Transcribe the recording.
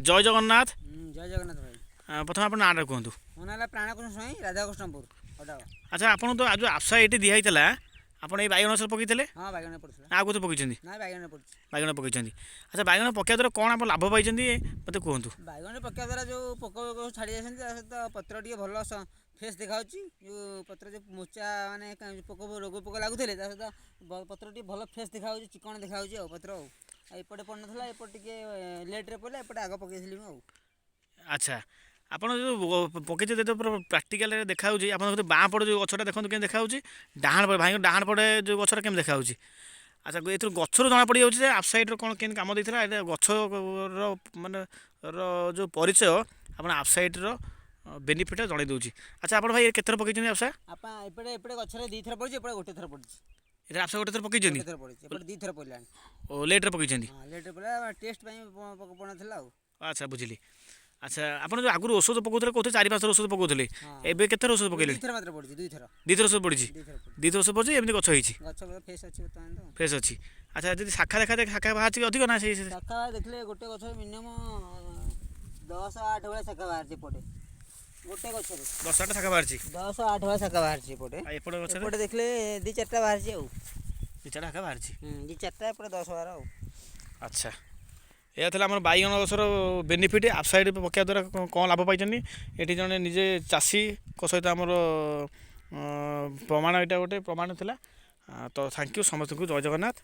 ଜୟ ଜଗନ୍ନାଥ। ଜୟ ଜଗନ୍ନାଥ ଭାଇ। ପ୍ରଥମେ ଆପଣ ନାଁଟା କୁହନ୍ତୁ। ମୋ ନାଁ ହେଲା ପ୍ରାଣକୃଷ୍ଣ ସ୍ୱାଇଁ, ରାଧାକୃଷ୍ଣପୁର ଅଡାଳ। ଆଚ୍ଛା, ଆପଣ ତ ଯେଉଁ ଆଫସା ଏଇଠି ଦିଆହେଇଥିଲା, ଆପଣ ଏଇ ବାଇଗଣ ଗଛରେ ପକେଇଥିଲେ? ହଁ, ବାଇଗଣ ପଡ଼ିଥିଲା। ନା ଆଉ କେଉଁଥିରେ ପକେଇଛନ୍ତି? ନାଇଁ, ବାଇଗଣ ପଡ଼ିଛି। ବାଇଗଣ ପକେଇଛନ୍ତି। ଆଚ୍ଛା, ବାଇଗଣ ପକେଇବା ଦ୍ୱାରା କ'ଣ ଆପଣ ଲାଭ ପାଇଛନ୍ତି, ମୋତେ କୁହନ୍ତୁ। ବାଇଗଣ ପକେଇବା ଦ୍ୱାରା ଯେଉଁ ପୋକ ଫୋକ ଛାଡ଼ି ଯାଇଛନ୍ତି, ତା ସହିତ ପତ୍ର ଟିକେ ଭଲ ଫ୍ରେଶ୍ ଦେଖାଯାଉଛି। ଯେଉଁ ପତ୍ର ଯେଉଁ ମୋଚା ମାନେ ପୋକ ରୋଗ ପୋକ ଲାଗୁଥିଲେ, ତା ସହିତ ପତ୍ର ଟିକେ ଭଲ ଫ୍ରେଶ୍ ଦେଖାଯାଉଛି, ଚିକଣ ଦେଖାଯାଉଛି ଆଉ ପତ୍ର। ଆଉ ଆଉ ଏପଟେ ପଡ଼ିନଥିଲା, ଏପଟେ ଟିକେ ଲେଟ୍ରେ ପଡ଼ିଲା, ଏପଟେ ଆଗ ପକେଇଥିଲି ମୁଁ ଆଉ। ଆଚ୍ଛା, ଆପଣ ଯେଉଁ ପକେଇଛନ୍ତି ତ ପୁରା ପ୍ରାକ୍ଟିକାଲରେ ଦେଖାଯାଉଛି। ଆପଣ ଦେଖନ୍ତୁ, ବାଁ ପଟେ ଯେଉଁ ଗଛଟା ଦେଖନ୍ତୁ କେମିତି ଦେଖାଯାଉଛି, ଡାହାଣ ପଟେ, ଭାଇଙ୍କ ଡାହାଣ ପଟେ ଯେଉଁ ଗଛଟା କେମିତି ଦେଖାଯାଉଛି। ଆଚ୍ଛା, ଏଥିରୁ ଗଛରୁ ଜଣାପଡ଼ିଯାଉଛି ଯେ ଆପସାଇଡ଼ର କ'ଣ କେମିତି କାମ ଦେଇଥିଲା। ଏଇଟା ଗଛର ମାନେ ର ଯେଉଁ ପରିଚୟ, ଆପଣ ଆପସାଇଡ଼ର ବେନିଫିଟ୍ଟା ଜଣାଇ ଦେଉଛି। ଆଚ୍ଛା, ଆପଣ ଭାଇ କେତେଥର ପକେଇଛନ୍ତି ଆପସା? ଆପଣ ଏପଟେ ଗଛରେ 2 ଥର ପଡ଼ିଛି, ଏପଟେ ଗୋଟେ ଥର ପଡ଼ିଛି। ଏଥିରେ ଆପସା ଗୋଟେ ଥର ପକେଇଛନ୍ତି? ଗୋଟେ ଥର ପଡ଼ିଛି, ଏପଟେ 2 ଥର ପଡ଼ିଲାଣି। ଓ, ଲେଟ୍ରେ ପକେଇଛନ୍ତି? ହଁ, ଲେଟ୍ରେ ପଡ଼ିଲା, ଟେଷ୍ଟ ପାଇଁ ପଡ଼ିନଥିଲା ଆଉ। ଆଚ୍ଛା, ବୁଝିଲି। ଆଚ୍ଛା, ଆପଣ ଯେଉଁ ଆଗରୁ ଔଷଧ ପକାଉଥିଲେ, କହୁଥିଲେ ଚାରି ପାଞ୍ଚ ଥର ଔଷଧ ପକାଉଥିଲେ। ହଁ। ଏବେ କେତେ ଔଷଧ ପକେଇଲେ? 2 ଥର ମାତ୍ର ପଡ଼ିଛି, 2 ଥର। 2 ଥର ଔଷଧ ପଡ଼ିଛି? 2 ଥର ପଡ଼ିଛି। 2 ଥର ଔଷଧ ପଡ଼ିଛି, ଏମିତି ଗଛ ହେଇଛି। ଗଛ ଫ୍ରେଶ୍ ଅଛି ବର୍ତ୍ତମାନ ତ। ଫ୍ରେଶ୍ ଅଛି। ଆଚ୍ଛା, ଯଦି ଶାଖା ଦେଖାଯାଏ, ଶାଖା ବାହାରିଛି କି ଅଧିକ ନା ସେଇ ଶାଖା ଦେଖିଲେ ଗୋଟେ ଗଛରେ ମିନିମମ୍ 10 8 ଭଳିଆ ଶାଖା ବାହାରିଛି ଏପଟେ ଗୋଟେ ଗଛରେ। 10 8 ଶାଖା ବାହାରିଛି? 10 8 ଭଳିଆ ଶାଖା ବାହାରିଛି ଏପଟେ। ଆଉ ଏପଟେ ଗଛରେ? ଏପଟେ ଦେଖିଲେ ଦୁଇ ଚାରିଟା ବାହାରିଛି ଆଉ। ଦୁଇ ଚାରିଟା ଶାଖା ବାହାରିଛି। ଦୁଇ ଚାରିଟା, ଏପଟେ 10 12 ଆଉ। ଆଚ୍ଛା, ଏହା ଥିଲା ଆମର ବାଇଗଣ ଗଛର ବେନିଫିଟ୍, ଆପସାଇଡ଼୍ ପକାଇବା ଦ୍ୱାରା କ'ଣ ଲାଭ ପାଇଛନ୍ତି। ଏଠି ଜଣେ ନିଜେ ଚାଷୀଙ୍କ ସହିତ ଆମର ପ୍ରମାଣ, ଏଇଟା ଗୋଟେ ପ୍ରମାଣ ଥିଲା। ତ thank you ସମସ୍ତଙ୍କୁ, ଜୟ ଜଗନ୍ନାଥ।